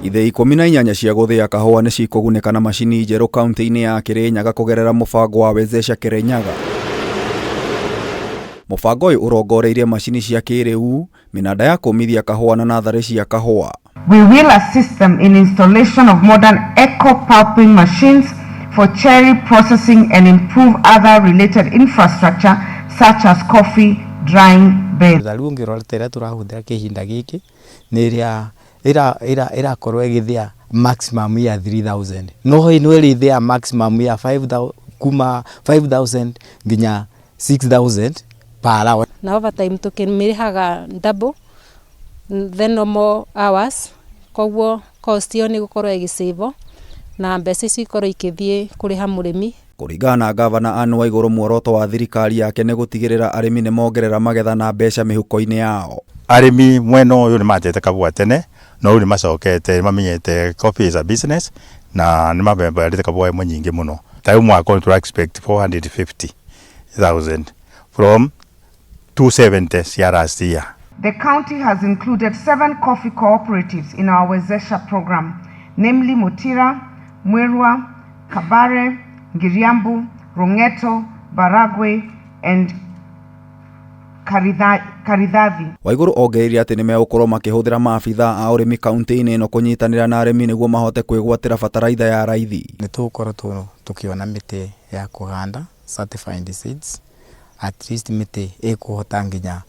Ithĩi 18 cia gũthĩa kahũa nĩ cikũgunĩka na macini njerũ kaunti-inĩ ya Kirinyaga kũgerera mũbango wa Wezesha Kirinyaga. Mũbango ũyũ ũrongoreirie macini cia kĩrĩu, mĩnanda ya kũmithia kahũa na natharĩ cia kahũa. We will assist them in installation of modern eco-pulping machines for cherry processing and improve other related infrastructure such as coffee drying beds. Ta rĩu ũngĩrora ta ĩrĩa tũrahũthĩra kĩhinda gĩkĩ nĩ ĩrĩa ĩrakorwo ĩgĩthĩa maximum ya 3000 no ĩno ĩrĩthĩa maximum ya 5000 kuma 5000 nginya 6000 per hour. Na overtime tũkĩmĩrĩhaga double the normal hours, koguo cost ĩyo nĩ ĩgũkorwo ĩgĩ save na mbeca icio ikorwo ikĩthiĩ kũrĩha mũrĩmi. Kũringana na Ngavana Anne Waiguru, muoroto wa thirikari yake nĩ gũtigĩrĩra arĩmi nĩ mongerera magetha na mbeca mĩhuko-inĩ yao. Arĩmi mwena ũyũ nĩ matete kahũa tene, no rĩu nĩ macokete nĩ mamenyete coffee is a business na nĩ mabandĩte kahũa ĩmwe nyingĩ mũno. Ta rĩu mwaka ũyũ tũra expect 450,000 from 270 cia last year. The county has included seven coffee cooperatives in our Wezesha program, namely Mutira, Mwirwa, Kabare, Ngiriambu, Rungeto, Baragwe, and Karithathi. Waiguru ongereire atĩ nĩ megũkorwo makĩhũthĩra maabithaa a ũrĩmi kaunti-inĩ ĩno kũnyitanĩra na arĩmi nĩguo mahote kwĩgwatĩra bataraitha ya raithi. Nĩ tũgũkorwo tũkĩona mĩtĩ ya kũhanda, certified seeds, at least mĩtĩ ĩkũhota nginya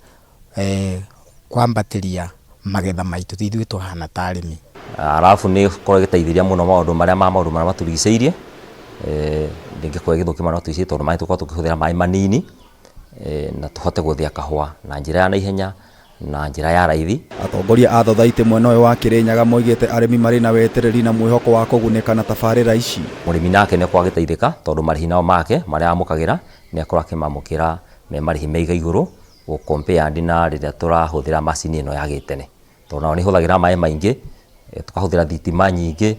kwambatĩria magetha maitũ ithuĩ tũhana ta arĩmi. Arabu nĩ ĩkorwo ĩgĩteithĩrĩria mũno maũndũ marĩa ma maũndũ marĩa matũrigicĩirie, ndĩngĩkorwo ĩgĩthũkia marĩa matũrigicĩirie tondũ maĩ tũkorwo tũkĩhũthĩra maĩ manini, na tũhote gũthĩa kahũa na njĩra ya naihenya na njĩra ya raithi. Atongoria a thothaitĩ mwena ũyũ wa Kirinyaga moigĩte arĩmi marĩ na wetereri na mwĩhoko wa kũgunĩka na tabarĩra ici. Mũrĩmi nake nĩ akorwo agĩteithĩka tondũ marĩhi nao make marĩa amũkagĩra nĩ akorwo akĩmamũkĩra me marĩhi me igũrũ gũ compare na rĩrĩa tũrahũthĩra macini ĩno ya gĩtene, tondũ nayo nĩ ĩhũthagĩra maĩ maingĩ, tũkahũthĩra thitima nyingĩ,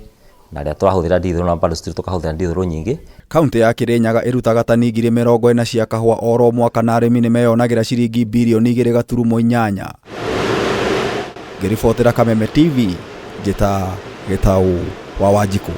na rĩrĩa tũrahũthĩra ndithũrũ na bado still tũkahũthĩra ndithũrũ nyingĩ. Kaunti ya Kirinyaga ĩrutaga tani 40,000 cia kahũa oro mwaka na arĩmi nĩ meyonagĩra ciringi birioni 2.8. Ngĩribotera Kameme TV, njĩta Gĩtaũ wa Wanjikũ.